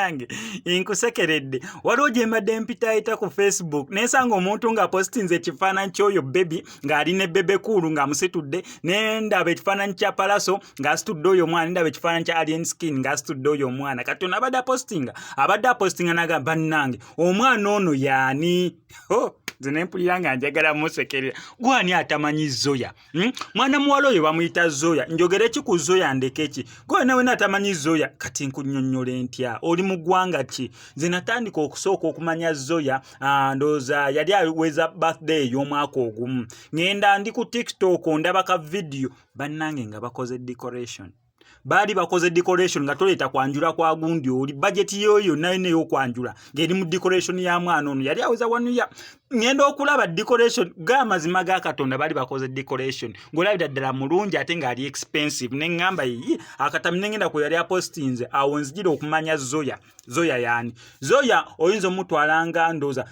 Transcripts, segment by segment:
Bannange, nkusekeredde. Waliwo gye mbadde mpitayita ku Facebook, nensanga omuntu ng'apositinze ekifaananyi ky'oyo baby ng'ali ne Bebe Cool ng'amusitudde, nendaba ekifaananyi kya Pallaso ng'asitudde oyo omwana, nendaba ekifaananyi kya Alien Skin ng'asitudde oyo omwana. Kati ono abadde apositinga nagamba, "Bannange, omwana ono yaani?" Oh, nze nempulira nga njagala musekerera. Gwani atamanyi Zoya, Mwana muwala oyo bamuyita Zoya. Njogere ki ku Zoya? Ndeke ki? Gwe nawe natamanyi Zoya, kati nkunnyonnyola entya? Oli mu ggwanga ki? Nze natandika okusooka okumanya Zoya, ndowooza yali aweza birthday ey'omwaka ogumu. Ŋŋenda ndi ku TikTok, ndaba ka vidiyo, bannange, nga bakoze decoration. Baali bakoze decoration nga toleeta kwanjula kwa gundi oli budget yo yonna yonna ey'okwanjula ng'eri mu decoration ya mwana ono yali aweza 1 year. Ŋŋenda okulaba decoration, g'amazima ga Katonda, baali bakoze decoration ng'olabira ddala mulungi ate ng'ali expensive. Ne ŋŋamba, "Yiyi, akatami." Ne ŋŋenda kwe yali apostinze. Awo nzijira okumanya Zoya. Zoya yaani? Zoya oyinza omutwala nga ndowooza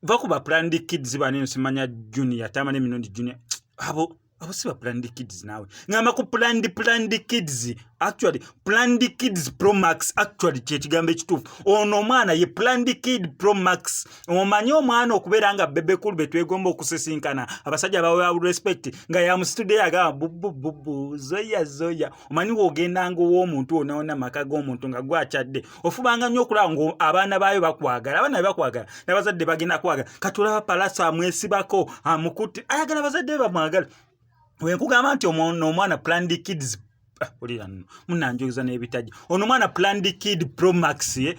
va ku ba Planned Kids baneno, simanya Junior Tamale Mirundi Junior. Abo si ba Planned Kids. Naawe ŋŋamba ku Planned Kids, actually Planned Kids Pro Max, actually kyekigambo ekituufu. Ono omwana ye Planned Kid Pro Max. Omanyi omwana okubeera nga Bebe Cool be twegomba okusisinkana, abasajja bawe respect, nga yamusitudde, yagamba bubububu, "Zoya, Zoya." Omanyi wogendanga ow'omuntu wonawona, maka g'omuntu nga gwakyadde, ofubanga nnyo okulaba nga abaana baayo bakwagala. Abaana be bakwagala, n'abazadde bagenda kwagala. Kati olaba Pallaso amwesibako, amukutte, ayagala abazadde be bamwagala. Wenkugamba nti ono omwana Planned Kids, ah, olira nno munanjogeza n'ebitajja. Ono omwana Planned Kid Pro Max, eh?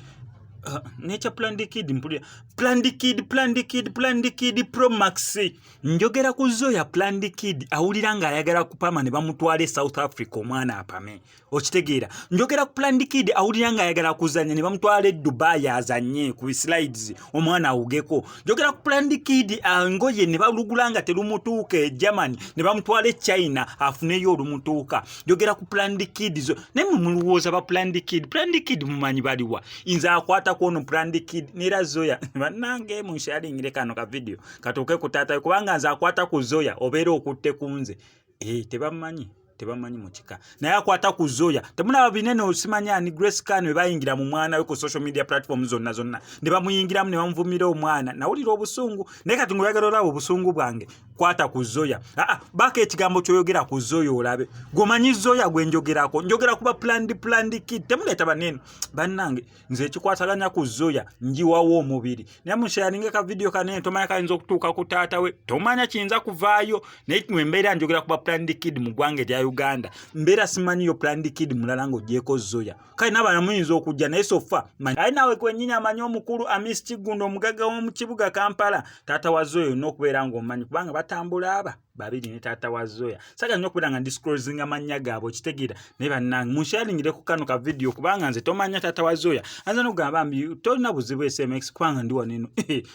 Nekya Planned Kid, mpulira Planned Kid, Planned Kid, Planned Kid Pro Max. Njogera ku Zoya, Planned Kid awulira ng'ayagala kupama ne bamutwala e South Africa omwana apame, okitegeera? Njogera ku Planned Kid awulira ng'ayagala kuzanya ne bamutwala e Dubai azanye ku slides, omwana awugeko. Njogera ku Planned Kid ngoye ne balugula nga terumutuuka e Germany, ne bamutwala e China afuneyo olumutuuka. Njogera ku Planned Kid zo. Naye mwe mulowooza ba Planned Kid, Planned Kid mumanyi baliwa? Nze akwata ku ono Planned Kid nera Zoya, bannange, munshalingire kano ka video katuuke ku taata, kubanga nze akwata ku Zoya obeera okutte ku nze. Eh, tebamanyi, tebamanyi mu kika, naye akwata ku Zoya, temulaba binene? Osimanya ani Grace Khan we bayingira mu mwana we ku social media platform zonna zonna, ne bamuyingiramu ne bamuvumira omwana. Nawulira obusungu, naye kati ngaoyagala olaba obusungu bwange, kwata ku Zoya. Aa, baako ekigambo kyoyogera ku Zoya olabe. Gwomanyi Zoya gwe njogerako? Njogera kuba Planned Kid. Temuleeta banene, bannange. Nze ekikwataganya ku Zoya njiwawo omubiri, naye musharinge ka vidiyo kanene. Tomanya kayinza okutuuka ku taata we, tomanya kiyinza kuvaayo. Naye mbeera njogera kuba Planned Kid mu ggwanga erya Uganda, mbeera simanyiyo Planned Kid mulala ng'ogyeko Zoya. Kale n'abalala muyinza okujja, naye so far aye naawe kwennyini amanyi omukulu Amis Kiggundo, omugagga w'omu kibuga Kampala, taata wa Zoya, olina okubeera ng'omumanyi, kubanga batambula aba babiri ne taata wa Zoya. Saga nnyo okubeera nga ndiscrosinga mannya gaabwe, okitegeera? Naye bannange, munsharingire ku kano ka vidiyo, kubanga nze tomanya taata wa Zoya anza nokugamba mbi tolina buzibu smx, kubanga ndi waneno.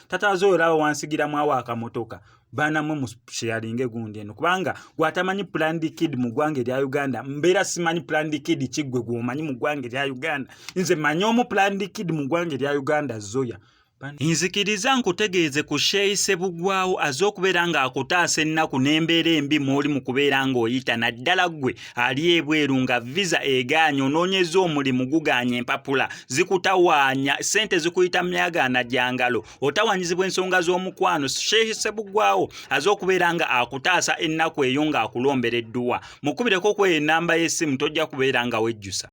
Taata wa Zoya olaba wansigiramu awo akamotoka. Baanamwe, musharinge gundi eno, kubanga gwatamanyi Planned Kid mu ggwanga erya Uganda, mbeera simanyi Planned Kid kiggwe gwomanyi mu ggwanga erya Uganda. Nze manyi omu Planned Kid mu ggwanga erya Uganda, Zoya. Nzikiriza nkutegeeze ku Sheikh Sebugwawo aze okubeera ng'akutaasa ennaku n'embeera embi mw'oli mu kubeera ng'oyita, naddala ggwe ali ebweru nga visa egaanye, onoonyeza omulimu gugaanye, empapula zikutawaanya, ssente zikuyita myagaana gya ngalo, otawaanyizibwa ensonga z'omukwano. Sheikh Sebugwawo aze okubeera nga akutaasa ennaku eyo ng'akulombera edduwa. Mukubireko ku enamba y'essimu, tojja kubeera nga wejjusa.